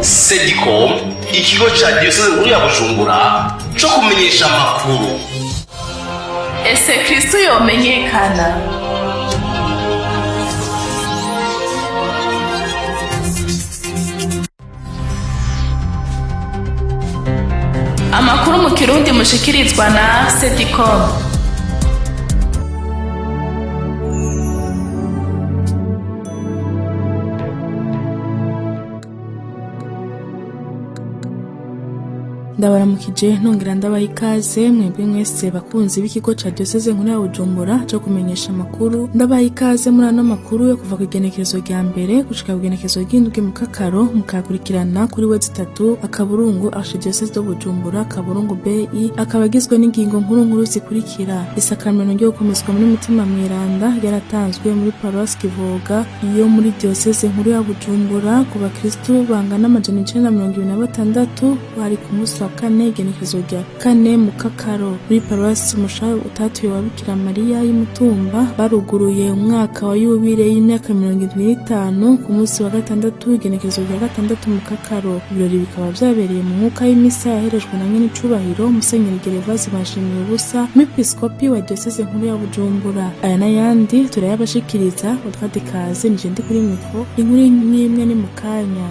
Sedicom, ikigo ca diyoseze nkuru ya Bujumbura co kumenyesha amakuru. Ese Kristo yomenyekana? Amakuru mu Kirundi mushikirizwa na Sedicom. Ndabaramukije, ntongera ndabaha ikaze mwebwe mwese bakunzi b'ikigo ca Diyoseze Nkuru ya Bujumbura co kumenyesha amakuru. Ndabaha ikaze muri ano makuru yo kuva ku igenekerezo rya 1 gushika ku igenekerezo ry'indwi mu Kakaro, mukayakurikirana kuri w.archidiocese de Bujumbura.bi. Akaba agizwe n'ingingo nkuru nkuru zikurikira: isakameno ryo gukomezwa muri Mutima Mweranda ryaratanzwe muri Paruwasi Kivoga iyo muri Diyoseze Nkuru ya Bujumbura ku bakristu bangana 926. Bari ku munsi wa kane, igenekerezo rya 4 mu Kakaro. Muri Paruwasi Umushabe Utatuye wa Bikira Mariya y'Imutumba baruguruye umwaka wa yubile y'imyaka 75 ku munsi wa gatandatu, igenekerezo rya 6 mu Kakaro. Ibirori bikaba vyabereye mu mwuka w'imisa yaherejwe na nyenicubahiro Musenyeri Gervase Bashimiye Ubusa, umwepiskopi wa Diyoseze Nkuru ya Bujumbura. Aya n'ayandi turayabashikiriza. Utwate kaze nije ndi kuri mikro, inkuru imwe ni mu kanya.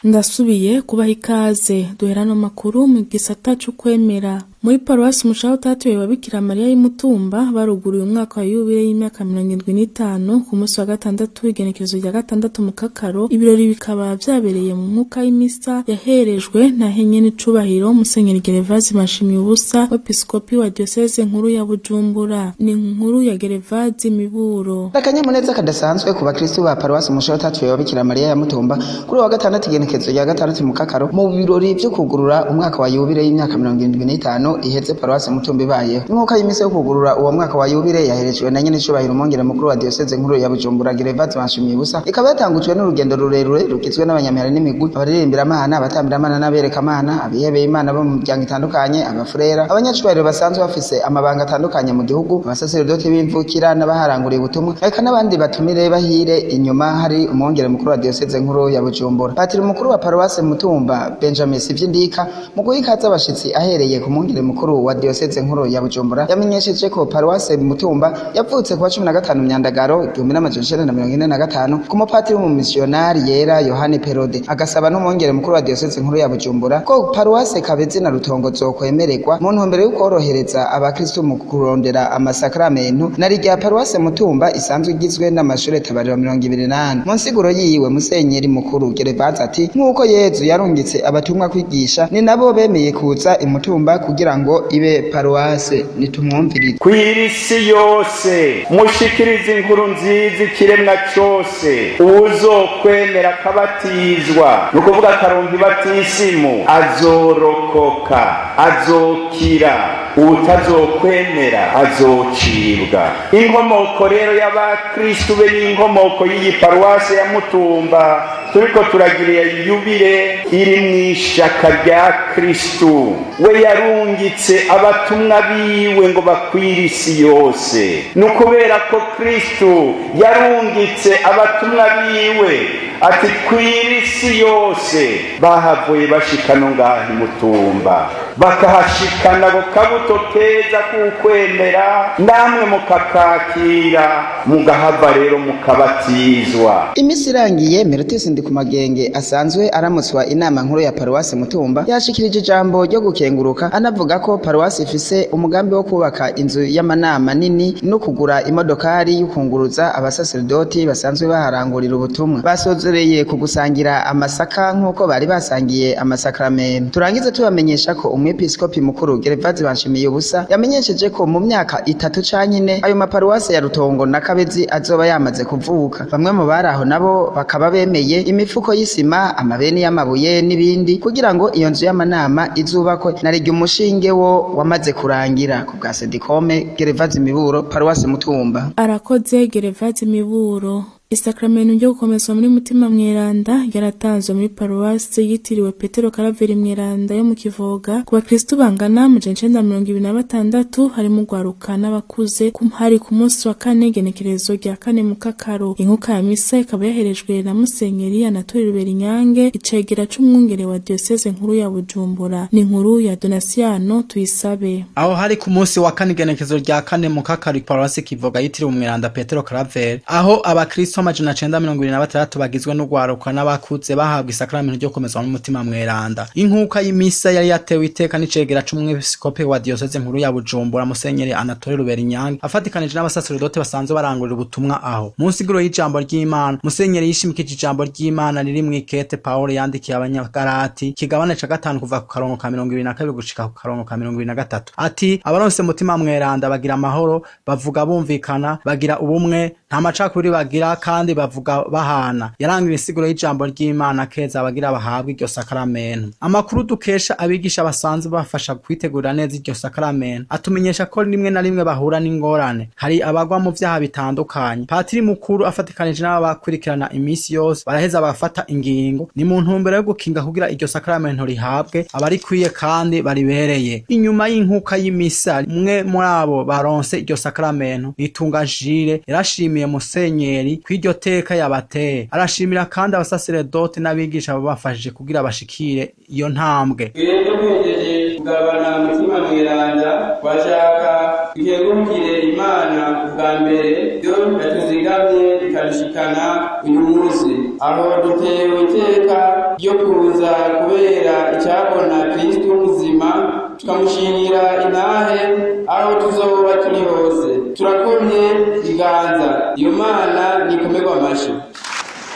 Ndasubiye kubaha ikaze. Duhera no makuru mu gisata c'ukwemera. Muri Paruwasi Umushaha Utatuye wa Bikira Mariya y'Imutumba baruguruye umwaka wa yubile y'imyaka 75 ku munsi wa gatandatu, igenekerezo rya 6 mu Kakaro. Ibirori bikaba vyabereye mu mwuka w'imisa yaherejwe na nyenicubahiro Musenyeri Gervase Bashimiye Ubusa, wepiskopi wa Diyoseze Nkuru ya Bujumbura. Ni inkuru ya Gervase Miburo. Akanyamuneza kadasanzwe ku bakristu ba Paruwasi Umushaha Utatuye wa Bikira Mariya ya Mutumba kuri wa gatandatu, igenekerezo rya 6 mu Kakaro, mu birori vyo kugurura umwaka wa yubile y'imyaka 75 iheze Paruwasi Mutumba ibayeho. Inkuka y'imisa yo kugurura uwo mwaka wa yubile yaherejwe na nyenicubahiro umwungere mukuru wa Diyoseze Nkuru ya Bujumbura Gervase Bashimiye Ubusa, ikaba yatangujwe n'urugendo rurerure rugizwe n'abanyamihari n'imigwi, abaririmbira-Mana, abatambira-Mana n'abereka-Mana, abihebeye Imana bo mu miryango itandukanye, abafurera, abanyacubahiro basanzwe bafise amabanga atandukanye mu gihugu, abasaseredoti b'imvukira n'abaharanguriye ubutumwa, eka n'abandi batumire bahire. Inyuma hari umwungere mukuru wa Diyoseze Nkuru ya Bujumbura. Patiri mukuru wa Paruwasi Mutumba Benjamin Sivyindika, mu guha ikaze abashitsi ahereye ku mwungere mukuru wa Diyoseze Nkuru ya Bujumbura, yamenyesheje ko Paruwasi Mutumba yavutse kuwa 15 Myandagaro 1945 ku mupatiri w'umumisiyonari yera Yohani Perode, agasaba n'umwungere mukuru wa Diyoseze Nkuru ya Bujumbura ko Paruwasi Kabezi na Rutongo zokwemererwa mu ntumbero yo korohereza abakristu mu kurondera amasakramentu, na rya Paruwasi Mutumba isanzwe igizwe n'amashure tabariro 24. Mu nsiguro yiwe, Musenyeri mukuru Gervase ati: nk'uko Yezu yarungitse abatumwa kwigisha, ni nabo bemeye kuza imutumba kugira ngo ibe paruwase. Nitumwumvirize. Kw'isi yose mushikirize inkuru nziza ikiremwa cose. Uwuzokwemera akabatizwa, ni ukuvuga akaronka ibatisimu, azorokoka, azokira. Uwutazokwemera azocibwa. Inkomoko rero y'abakristu be n'inkomoko y'iyi paruwase ya Mutumba turiko turagirira yubile iri mw'ishaka rya Kristu. We yarungitse abatumwa biwe ngo bakwire isi yose. Ni ukubera ko Kristu yarungitse abatumwa biwe ati kwira isi yose, bahavuye bashika no ngaha Imutumba, bakahashikana ako kabuto keza k'ukwemera, namwe mukakakira, mugahava rero mukabatizwa. Imisi irangiye, Merutisi Ndikumagenge asanzwe aramutswa inama nkuru ya Paruwasi Mutumba yashikirije ijambo ryo gukenguruka, anavuga ko paruwasi ifise umugambi wo kubaka inzu y'amanama nini no kugura imodokari y'ukunguruza abasaseredoti basanzwe baharangurira ubutumwa. Basozereye ku gusangira amasaka nk'uko bari basangiye amasakramentu. Turangize tubamenyesha ko umwepiskopi mukuru Gervase Banshimiye Ubusa yamenyesheje ko mu myaka 3 canke 4 ayo maparuwasi ya Rutongo na Kabezi azoba yamaze kuvuka. Bamwe mu bari aho nabo bakaba bemeye imifuko y'isima, amabeni y'amabuye n'ibindi kugira ngo iyo nzu y'amanama izubakwe, na ryo umushinge wo wamaze kurangira. Ku bwa Sedikome, Gervase Miburo, Paruwasi Mutumba. Arakoze Gervase Miburo. Isakramentu ryo gukomezwa muri Mutima Mweranda ryaratanzwe muri paruwasi yitiriwe Petero Karaveri Mweranda yo mu Kivoga ku bakristu bangana 926, harimo urwaruka n'abakuze. Hari ku munsi wa kane, igenekerezo rya 4 Mukakaro. Inkuka ya misa ikaba yaherejwe na Musenyeri Anatole Ruberinyange, icegera c'umwungere wa diyoseze nkuru ya Bujumbura. Ni inkuru ya Donasiano Tuyisabe. Aho hari ku munsi wa kane, igenekerezo rya 4 Mukakaro, paruwasi Kivoga yitiriwe Umweranda Petero Karaveri, aho abakristo 926 bagizwe n'urwaruka n'abakuze bahabwa isakramentu ryo gukomezwa n'Umutima Mweranda. Inkuka y'imisa yari yatewe iteka n'icegera c'umwepiskopi wa diyoseze nkuru ya Bujumbura, Musenyeri Anatole Ruberinyange, afatikanije n'abasaseredoti basanzwe barangurira ubutumwa aho. Mu nsiguro y'ijambo ry'Imana, Musenyeri yishimikije ijambo ry'Imana riri mw'ikete Pawulo yandikiye Abanyagalati, kigabane ca 5, kuva ku karongo ka 22 gushika ku karongo ka 23, ati: "Abaronse Mutima Mweranda bagira amahoro, bavuga bumvikana, bagira ubumwe, nta macakubiri bagira, kandi bavuga bahana." Yaranga insiguro y'ijambo ry'Imana keza abagira bahabwa iryo sakaramentu. Amakuru dukesha abigisha basanzwe bafasha kwitegurira neza iryo sakaramentu atumenyesha ko rimwe na rimwe bahura n'ingorane, hari abagwa mu vyaha bitandukanye. Patiri mukuru afatikanije n'ababakurikirana iminsi yose baraheza bagafata ingingo, ni mu ntumbero yo gukinga kugira iryo sakaramentu rihabwe abarikwiye kandi baribereye. Inyuma y'inkuka y'imisa, umwe muri abo baronse iryo sakaramentu, Nitunga Jire, yarashimiye musenyeri kw'iryo teka yabateye, arashimira kandi abasaseredoti n'abigisha babafashije kugira bashikire iyo ntambwe. Twebwe duhejeje kugabana Mutima Mweranda, twashaka dukengurukire Imana ubwa mbere yo yatuzigamye ikadushikana uyu munsi. Aho dutewe iteka ryo kuza kubera icyabona Kristu muzima, tukamushingira intahe aho tuzoba turi hose. Turakomye iganza, iyo Mana nikomerwe amashi.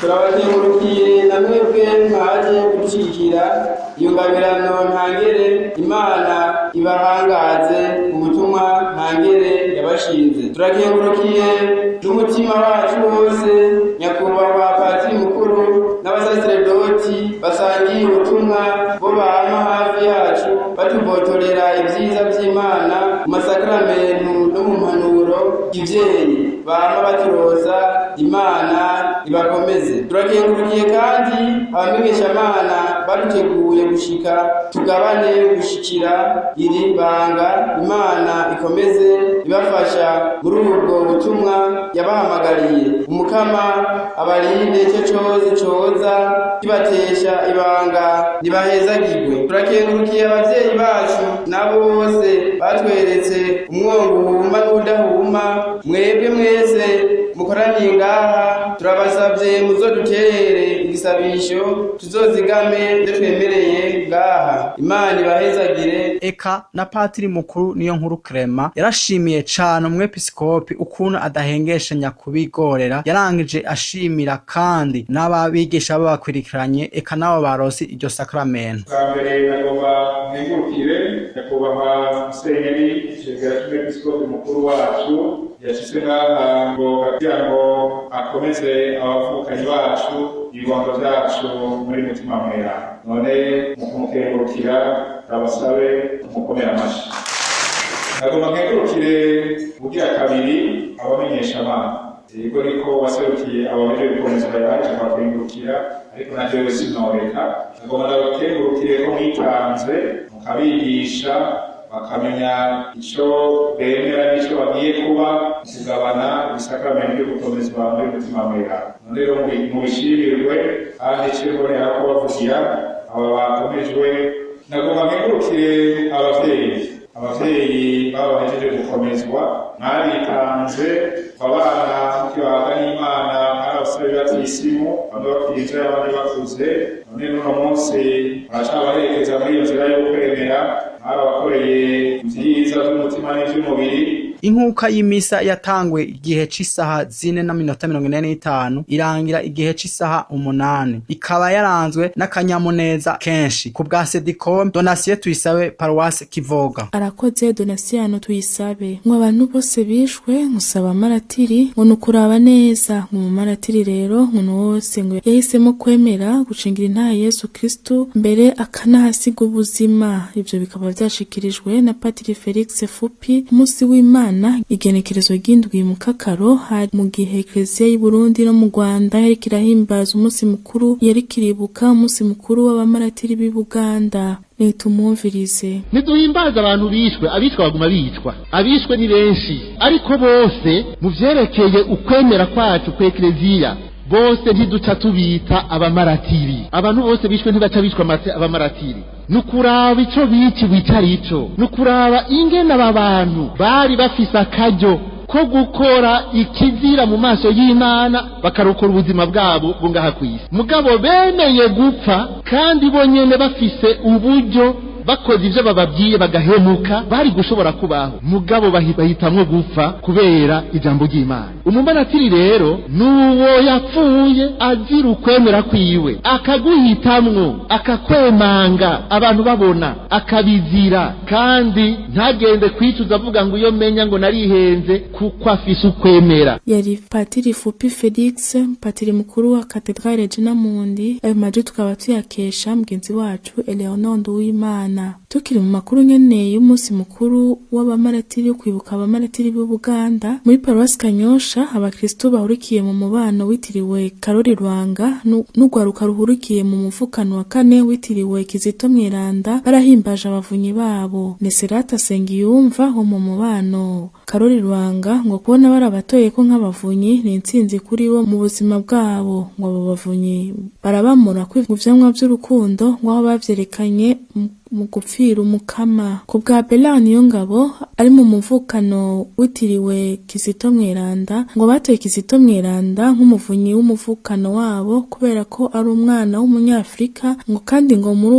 Turabakengurukiye na mwebwe mwaje kudushyigikira iyo ngabirano ntangere. Imana ibahangaze ubutumwa ntangere yabashinze. Turakengurukiye n'umutima wacu wose nyakubahwa patiri mukuru n'abasaseredoti basangiye ubutumwa, bo bama hafi yacu batuvotorera ibyiza by'Imana mu masakaramentu no mu mpanuro ivyeyi bama baturoza. Imana ibakomeze. Turakengurukiye kandi abamenyeshamana baduteguye gushika tugabane gushikira iri banga. Imana ikomeze ibafasha muri ubwo butumwa yabahamagariye. Umukama abarinde icyo cose coza kibatesha ibanga, ntibahezagirwe. Turakengurukiye abavyeyi bacu nabo bose batweretse umwongo uhuma n'udahuma. Mwebwe mwese mukoraniye ngaha, turabasavye muzoduterere igisabisho, tuzozigame ibyo twemereye ngaha. Imana ibahezagire. Eka na patiri mukuru Niyo Nkuru Krema yarashimiye cane umwepiskopi ukuntu adahengeshanya kubigorera. Yarangije ashimira kandi n'ababigisha babakwirikiranye, eka n'abo baronse iryo sakramento. Bwa mbere nagomba nkengurukire nyakubahwa Musenyeri icegera c'umwepiskopi mukuru wacu yashitse ngaha ngo kugira ngo akomeze abavukanyi bacu, ibibondo vyacu muri Mutima Mweranda. None mu kumukengurukira, turabasabe mukomere amashi. Nagomba nkengurukire ubugira kabiri abamenyeshamana. Yego, niko waserukiye abahejeje gukomezwa yaje kubakengurukira, ariko na jewe sinoreka. Nagomba ndabakengurukire ko mwitanze mukabigisha, bakamenya ico bemera n'ico bagiye kuba, kugabana ibisakaramentu byo gukomezwa muri Mutima Mweranda. None rero mubishimirwe, kandi ico mbonera ko bavugira aba bakomejwe. Nagomba nkengurukire abavyeyi baba bahejeje gukomezwa. Mwaritanze abana mukibaga n'Imana, ari abasore batisimu, bamwe bakiri abandi bakuze. None n'uno munsi muracabaherekeza muri iyo nzira yo kwemera, mwarabakoreye ivyiza vy'umutima n'ivy'umubiri. Inkuka y'imisa yatangwe igihe c'isaha 4:45, irangira igihe c'isaha 8, ikaba yaranzwe n'akanyamuneza kenshi. Ku bwa Sedicom, Donatien Tuyisabe, paruwasi Kivoga. Arakoze Donasiano Tuyisabe. Ngo abantu bose bishwe nkusaba amaratiri, ngo nukuraba neza ngo mu maratiri rero, ngo wose ngo yahisemo kwemera gucingira intahe Yesu Kristu, mbere akanahasiga ubuzima. Ivyo bikaba vyashikirijwe na Patiri Felix Fupi umunsi w'Imana. w'Imana igenekerezo ry'indwi mu Kakaro, hari mu gihe Eklezia y'u Burundi no mu Rwanda yariko irahimbaza umunsi mukuru, yariko iribuka umunsi mukuru w'abamaratiri b'i Buganda. Nitumwumvirize. Ntiduhimbaze abantu bishwe, abishwe baguma bicwa, abishwe ni benshi, ariko bose mu vyerekeye ukwemera kwacu kw'Ekleziya bose ntiduca tubita abamaratiri. Abantu bose bishwe ntibaca bicwa abamaratiri. Nukuraba ico biciwe ico arico, nukuraba ingene aba bantu bari bafise akaryo ko gukora ikizira mu maso y'Imana bakarokora ubuzima bwabo bungaha kw'isi, mugabo bemeye gupfa kandi bonyene bafise uburyo bakoze ivyo bababwiye bagahemuka bari gushobora kubaho, mugabo bahitamwo gupfa kubera ijambo ry'Imana. Umumaratiri rero nuwo yapfuye azira ukwemera kwiwe, akaguhitamwo akakwemanga abantu babona, akabizira, kandi ntagende kwicuza avuga ngo iyo menya ngo narihenze, kuko afise ukwemera. Yari Patiri Fupi Felix, patiri mukuru wa Katedrale Regina Mundi. Ayo majwi tukaba tuyakesha mugenzi wacu Eleonore Nduwimana. Tukiri mu makuru nyene y'umunsi mukuru w'abamaratiri, kwibuka abamaratiri b'u Buganda, muri Paruwasi Kanyosha abakristo bahurikiye mu mubano witiriwe Karori Rwanga n'ugwaruka ruhurikiye mu muvukano wa kane witiriwe Kizito Mweranda barahimbaje abavunyi babo. Neserata Sengiyumva wo mu mubano Karori Rwanga ngo kubona barabatoye ko nk'abavunyi ni intsinzi kuri bo mu buzima bwabo, ngo abo bavunyi barabamura mu vyamwa vy'urukundo ngo aho bavyerekanye mu gupfira umukama. Ku bwa Bella Niyongabo ari mu muvukano witiriwe Kizito Mweranda, ngo batoye Kizito Mweranda nk'umuvunyi w'umuvukano wabo kubera ko ari umwana w'umunyafrika, ngo kandi ngo muri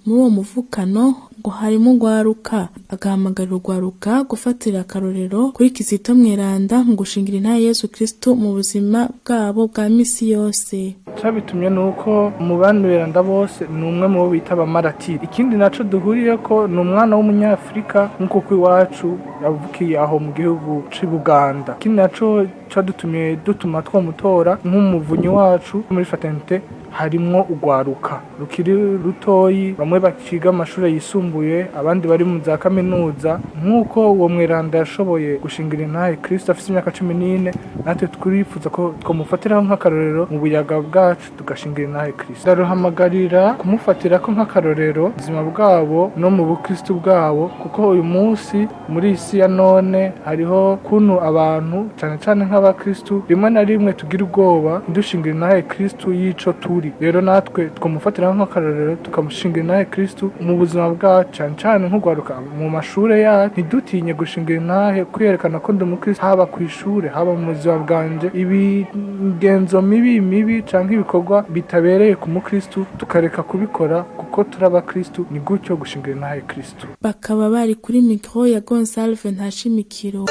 uwo muvukano ngo harimo ugwaruka. Agahamagarira ugwaruka gufatira akarorero kuri Kizito Mweranda mu gushingira intahe Yesu Kristo mu buzima bwabo bwa misi yose. Cabitumye nuko mu bantu bose ni umwe mu bo bita abamaratiri. Ikindi naco duhuriyeko ni umwana w'umunyafrika nk'uko kw'iwacu yavukiye aho mu gihugu c'i Buganda. Ikindi naco cadutumye dutuma twamutora nk'umuvunyi wacu muri fraternité harimwo ugwaruka rukiri rutoyi, bamwe baciga amashure yisumbuye, abandi bari mu za kaminuza. Nk'uko uwo mweranda yashoboye gushingira intahe Kristo afise imyaka 14, natwe turifuza ko twamufatiraho nk'akarorero mu buyaga bwacu tugashingira intahe Kristo. Ndaruhamagarira kumufatirako nk'akarorero ubuzima bwabo no mu bukristo bwabo, kuko uyu munsi muri isi ya none hariho kuntu abantu cane cane nk'abakristo rimwe na rimwe tugira ubwoba ntidushingira intahe Kristo y'ico turi. Rero natwe twamufatiraho nk'akarorero tukamushingira intahe Kristo mu buzima bwacu, cane cane nk'ugwaruka mu mashure yacu, ntidutinye gushingira intahe, kwiyerekana ko ndi umukristo haba kw'ishure haba mu buzima bwanje. Imigenzo mibi canke ibikorwa bitabereye ku mukristo tukareka kubikora kuko turi abakristo. Ni gutyo gushingira intahe Kristo. Bakaba bari kuri mikro ya Gonsalve Ntashimikiro.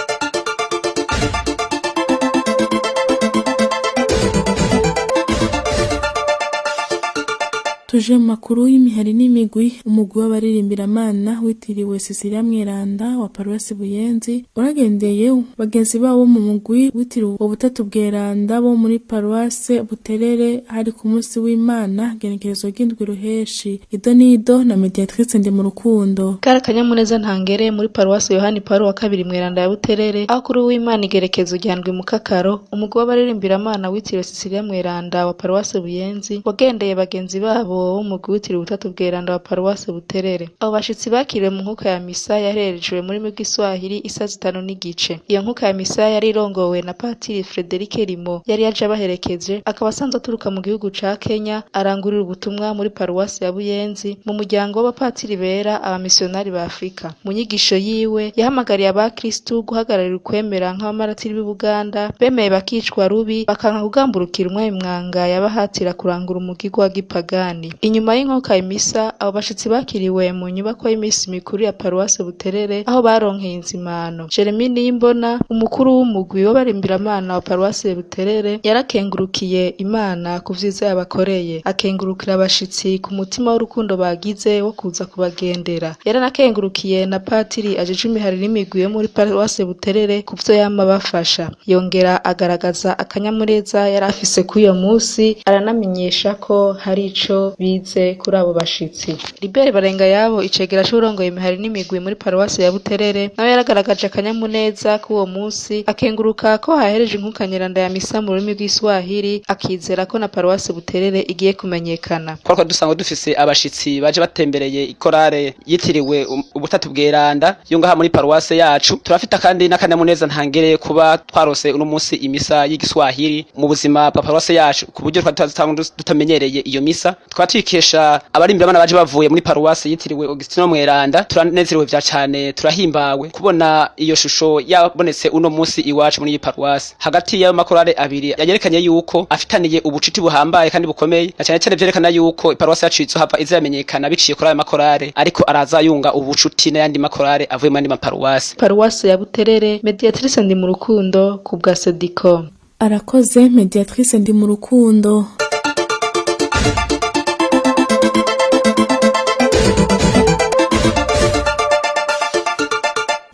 Tuje mu makuru y'imihari n'imigwi. Umugwi w'abaririmbira-mana witiriwe Cecilia Mweranda wa Paruwasi Buyenzi uragendeye bagenzi babo mu mugwi witiriwe Ubutatu Bweranda bo muri Paruwase Buterere, hari ku munsi w'Imana genekerezo ry'indwi ruheshi. Ido nido na Mediatrice ndi mu rukundo. Kari akanyamuneza ntangere muri Paruwasi Yohani Paulo wa kabiri Mweranda ya Buterere, aho kuri w'Imana igerekezo rya ndwi mu Kakaro umugwi w'abaririmbira-mana witiriwe Cecilia Mweranda wa Paruwase Buyenzi wagendeye bagenzi babo wo mu mugwi witiriwe Ubutatu Bweranda wa Paruwase Buterere. Abo bashitsi bakiriwe mu nkuka ya misa yaherejwe muri rw'Igiswahili isa 5:15. Iyo nkuka ya misa yari irongowe na Patiri Frederic Rimo yari yaje abaherekeje, akaba asanzwe aturuka mu gihugu ca Kenya, arangurira ubutumwa muri Paruwase ya Buyenzi mu muryango w'abapatiri bera abamisiyonari ba Afrika. Mu nyigisho yiwe yahamagariye abakristu guhagararira ukwemera nk'abamaratiri b'i Buganda bemeye bakicwa rubi, bakanka kugamburukira umwami Mwanga yabahatira kurangura umugigwa wa gipagani. Inyuma y'inkoka imisa, abo bashitsi bakiriwe mu nyubako y'imisi mikuru ya Paruwase Buterere aho baronkeye inzimano. Jeremy Niyimbona, umukuru w'umugwi w'abarimbiramana wa Paruwase Buterere, yarakengurukiye Imana ku vyiza yabakoreye, akengurukira abashitsi ku mutima w'urukundo bagize wo kuza kubagendera. Yaranakengurukiye na Patiri ajeje imihari n'imigwi yo muri Paruwase Buterere ku vyo yama bafasha. Yongera agaragaza akanyamuneza yari afise kuri uyo musi, aranamenyesha ko hari ico bize kuri abo bashitsi. Libert Barengayabo, icegera c'uwurongoye imihari n'imigwi muri paruwasi ya Buterere, nawe yaragaragaje akanyamuneza k'uwo munsi, akenguruka ko hahereje inkuka nyeranda ya misa mu rurimi rw'Iswahili, akizera ko na paruwasi Buterere igiye kumenyekana. Twari dusanzwe dufise abashitsi baje batembereye ikorale yitiriwe Ubutatu Bweranda yo ngaha muri paruwase yacu. Turafita kandi n'akanyamuneza ntangere kuba twarose uno munsi imisa y'igiswahili mu buzima bwa paruwase yacu, ku buryo twari dusanzwe tutamenyereye iyo misa. Tukaba tuyikesha abarimbira abana baje bavuye muri paruwase yitiriwe Augustino Mweranda. Turanezerewe vya cane, turahimbawe kubona iyo shusho yabonetse uno munsi iwacu muri iyi paruwase, hagati y'ayo makorale abiri yerekanye yuko afitaniye ubucuti buhambaye kandi bukomeye, na cane cane vyerekana yuko iparuwase yacu izohava izamenyekana biciye kuri ayo makorale, ariko araza yunga ubucuti n'ayandi makorale avuye mu yandi maparuwase. Paruwase ya Buterere, Mediatrice ndi mu rukundo ku bwa Sedicom. Arakoze Mediatrice ndi mu rukundo.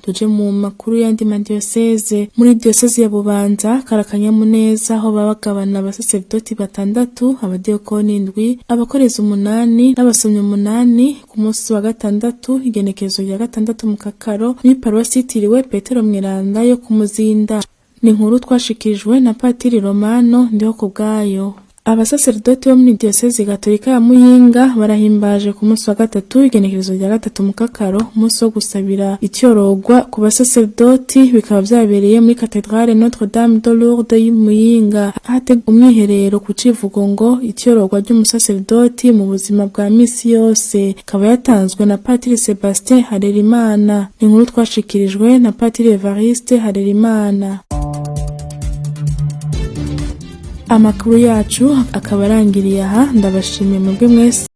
Tuje mu makuru y'andi madiyoseze. Muri diyoseze ya Bubanza karakanyamuneza, aho babagabana abasaseredoti batandatu, abadiyakoni indwi, abakorezi umunani n'abasomyi umunani ku munsi wa gatandatu, igenekerezo rya 6 mu Kakaro, muri paruwasi yitiriwe Petero Mweranda yo ku Muzinda. Ni inkuru twashikirijwe na Patiri Romano Ndiho ku bwayo. Abasaseredoti bo muri diyoseze gatolika ya Muyinga barahimbaje ku munsi wa gatatu, igenekerezo rya 3 mu Kakaro, umunsi wo gusabira icyorogwa ku basaseredoti. Bikaba vyabereye muri katedrale Notre Dame de Lourdes y'Muyinga, hategwa umwiherero ku civugo ngo icyorogwa ry'umusaseredoti mu buzima bwa misi yose, ikaba yatanzwe na Patiri Sebastien Harerimana. Ni inkuru twashikirijwe na Patiri Evariste Harerimana. Amakuru yacu akaba arangiriye aha. Ndabashimiye mwebwe mwese.